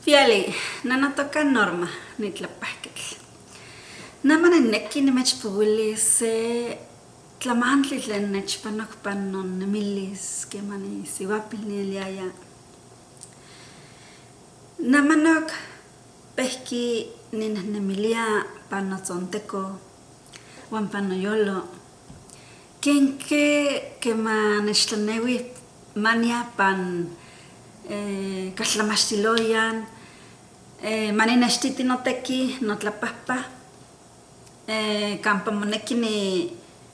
Fiali, neh notoka Norma, nitlapahketl. Nama nineki nimechpowilis se tlamantli tlen nechpanok pan nonemilis keman nisiwapil nieliaya. Namanok pehki ninejnemilia pan notzonteko wan pan noyolo kenke kema nechtlanewih mania pan kaltlamachtiloyan, maninextiti noteki, notlapahpah, kampa moneki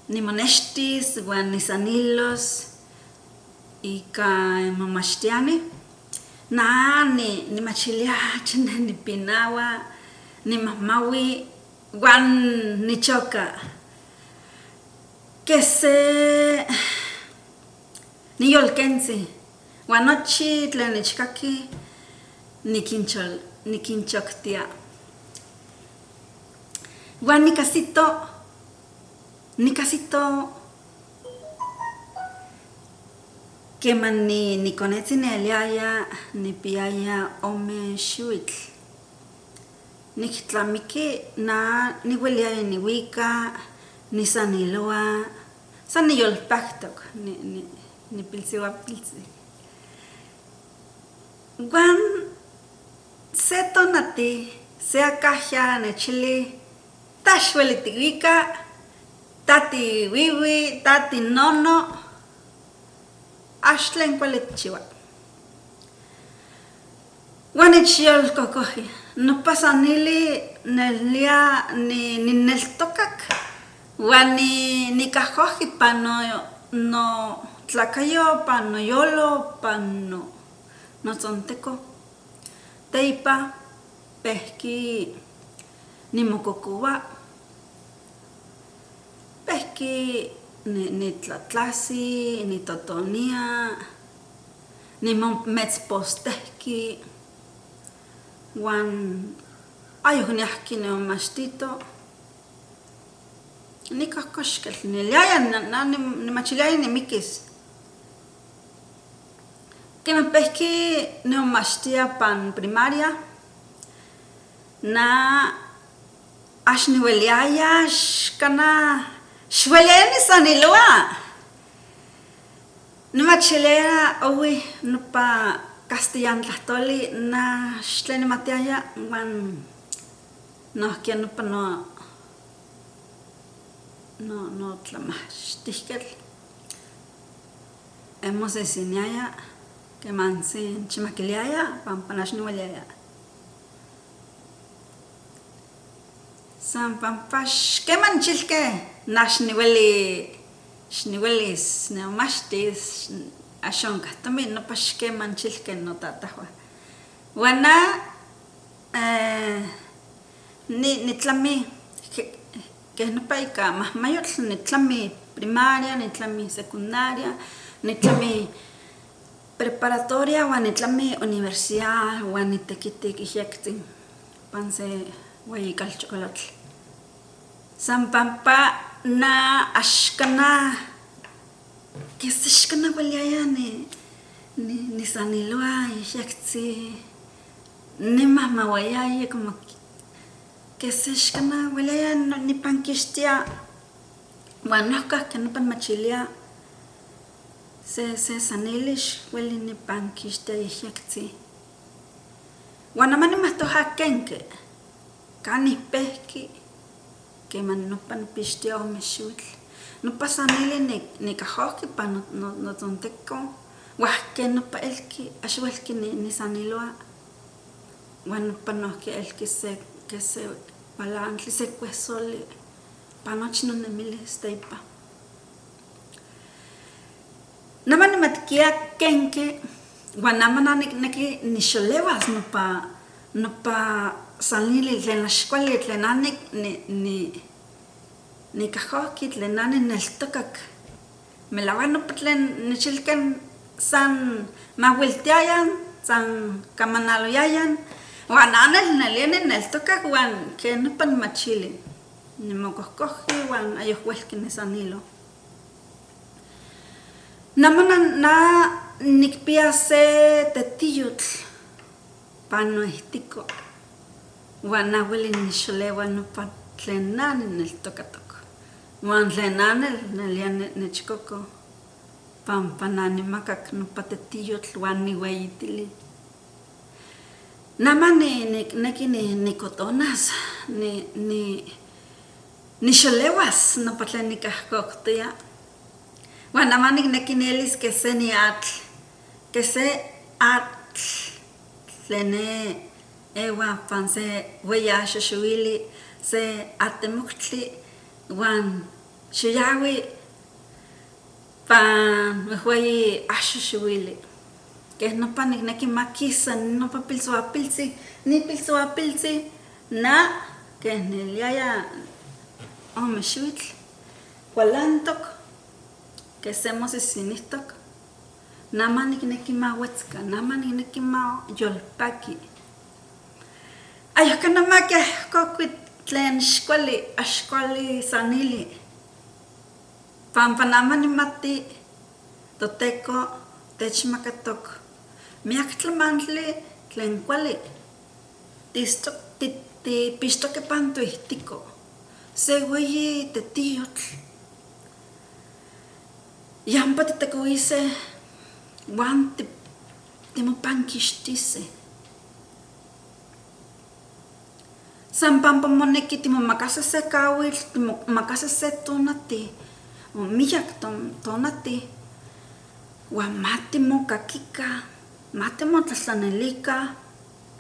nimonextis wan nisanilos ika momachtiani, na nimachilia achi neh nipinawa, nimahmawi wan nichoka, keh se niyolkentzi, wan nochi tlen nechkakih nikinchoktia. Wan nikahsito, nikahsito keman nikonetzi nieliaya nipiaya ome xiwitl, niktlamiki na niweliaya niwika, nisanilowa, san niyolpaktok nipilsiwapiltzi. Wan se tonati se akahya nechilih ta axweli tiwika, ta tiwiwi, ta tinono, axtlen kuali tikchiwa. Wan nechyolkokohki, nopa sanili nelía nineltokak wan nikahkohki pan notlakayo, pan noyolo, pan notzonteko, teipa pehki nimokokowa, pehki nitlatlasi, nitotonia, nimometzpostehki, wan ayok niahki nimomachtito, nikohkoxketl, neliaya nimachiliaya nimikis. Keman pehki nimomachtia pan primaria, na axniweliaya kanah ixweliaya nisanilowa, nimachiliaya owih nopa castellano tlahtoli nah ixtlen nimatiaya wan nohkia nopa notlamachtihtl mosesiniaya kemantzin nechmakiliaya pampa neh axniweliaya. San pampa keman nechilkeh nah ixniweli ixniwelis nimomachtis, axonkah tomin, nopa xkeman nechilkeh notatahwan, wan nah nitlami keh nopa ika mahmayotl nitlami primaria, nitlami secundaria, nitlami preparatoria wan nitlami universidad wan nitekitik yehyektzi pan se weyi kalchokolotl, san pampa nah axkanah keh se axkanah weliaya nisanilowa yehyektzi, nimahmawayaya como keh se axkanah weliaya nipankixtia wan nohka keh nopa nihmachilia se sanili ixweli nipankixtia yehyektzi, wan amo nimahtoha kenke, kanih pehki keman nopa nipixtoya ome xiwitl, nopa sanili nikahowki pan notzonteko wan ke nopa elki axwelki nisanilowa, wan nopa nohki elki keh se kualantli, se kuehsoli pa nochi nonemilis teipa. Nama nimatikia kenke wan amo nikneki nixolewas nopa nopa sanili tlen axkuali tlen na nikahowki, tlen na nineltokak, melawak nopa tlen nechilkeh san mawiltiayah, san kamanaloyayah, wan na nelnelia nineltokak wan ke nopa nimachili, nimokohkohki wan ayok welki nisanilo. Nama na nikpia se tetiyotl. pan noijtiko huan na hueli nixolewa nopa tlen na nineltocatoc huan tlen na nelnelía nechcoco pampa na nimacac nopa tetiyotl huan nihueyitili. Nama nikneki nicotonas, nixolewas nopa tlen nikahkoktoya huan ama nikneki nielis kej se niatl, kej se atl tlen ewa pan se weyi axoxowili, se atemoctli huan xoyawi pan wejweyi axoxowili. Kej nopa nikneki ma kisa nopa pilsoapiltzi, ni pilsoapiltzi na kej nieliaya ome xiwitl cualantok kej se mosisinihtok, nama nikneki ma wetzka, nama nikneki ma yolpaki. Ayok kanah ma kiahkokui tlen ixkuali, axkuali sanili, pampa nama nimati Toteko techmakatok miak tlamantli tlen kuali, tipixtokeh pan toihtiko, se weyi tetiyotl, yampa titekowiseh wan timopankixtiseh. San pampa moneki timomakaseh se kawitl, timomakaseh se tonati, o miak tonati, wan ma timokakika, ma timotlahtlanilika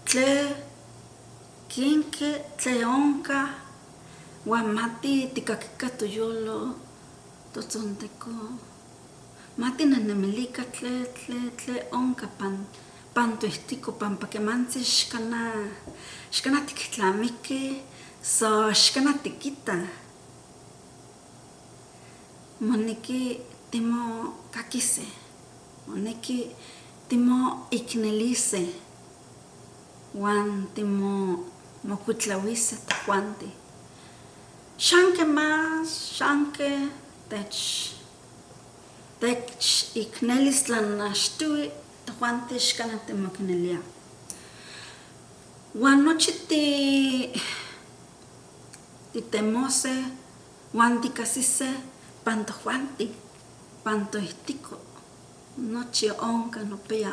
tlen kenke, tlen onkah, wan ma tikakika toyolo, totzonteko, ma tinehnemilika tlen tlen tlen onkah pan toihtiko pampa kemantzi xkanah xkanah tiktlamikih so xkanah tikitah. Moneki timokakiseh, moneki timoikneliseh wan timokuitlawiseh tohwantih. Xanke más, xanke tech tech iknelis tlan achtowi tohwanti xkanah timoikneliah. Wan nochi ti titemoseh wan tikahsiseh pan tohwantih, pan toihtiko, nochi onkah nopiya.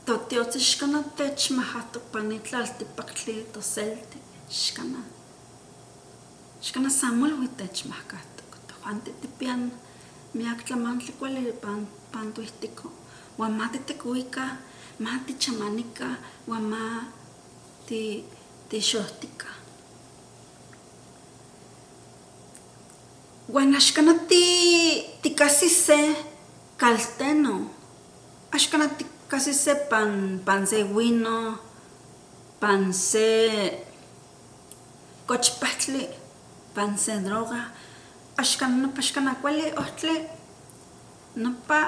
Totiotzin xkanah techmajahtok pan nin tlaltipaktli toselti, xkanah, xkanah san molwi techmahkahtok, tohwanti tikpiah miak tlamantli kuali pan toihtiko, wan ma titekowikah, ma tichamanikah wan ma tixohtikah. Wan axkanah tikahsiseh kalteno, axkanah tikahsiseh pan se wino, pan se kochpahtli, pan se droga, axkan nopa xkanah kuali ohtli, nopa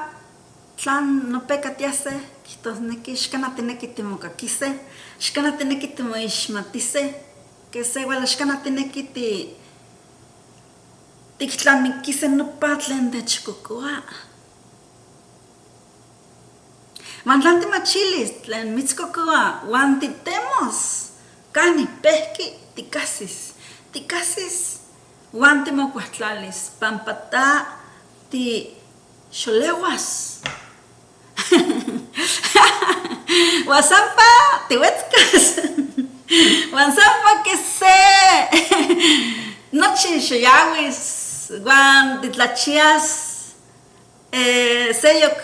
tlan nopeka tiaseh kihtosneki xkanah tineki timokakiseh, xkanah tineki timoixmatiseh, ke sewal axkanah tineki tiktlamikiseh nopa tlen techkokowa. Wan tlan timachilis tlen mitzkokowa wan titemos kanih pehki tikahsis, tikahsis wan timokuahtlalis pampa ta tixolewas wan sampa tiwetzkas wan sampa ke se nochi xoyawis wan titlachias seyok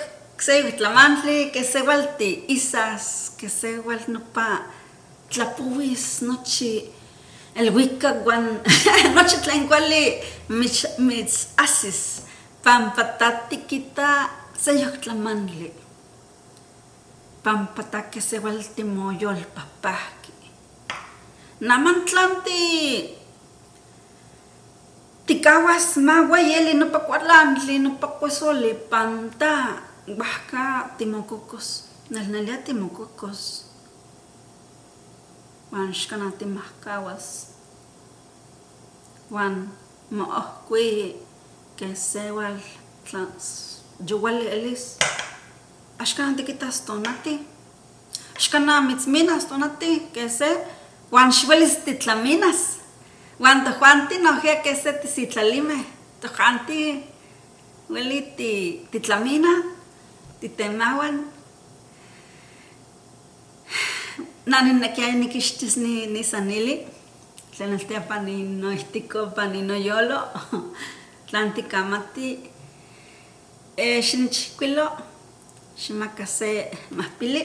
seyok tlamantli ke sewal tiisas, ke sewal nopa tlapowis nochi elwikak wan nochi tlen kuali mitz ahsis pampa ta tikita seyok tlamantli, pampa ta ke sewal timoyolpahpahki. Naman tlan tikawas ma weyi eli nopa kualantli, nopa kuesoli pan ta wehka timokokos, nelnelia timokokos wan xkanah timahkawas wan mo'ohkui keh sewal yuwali elis, axkanah tikitas tonati. Axcana mitzminas tonati que se huan ixhuelis titlaminas. Huan tojuanti nojquiya que se tisitlalime, tojuanti hueli titlamina, titemahuan. Na nijnequiaya niquixtis nisanili tlen eltoya pan noihtico pan noyolo tlan ticamati xinechijcuilo xijmaca se majpili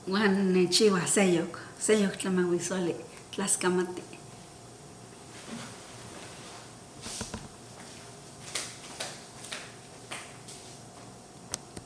huan nijchihua seyoc, seyoc tlamahuisoli tlascamati.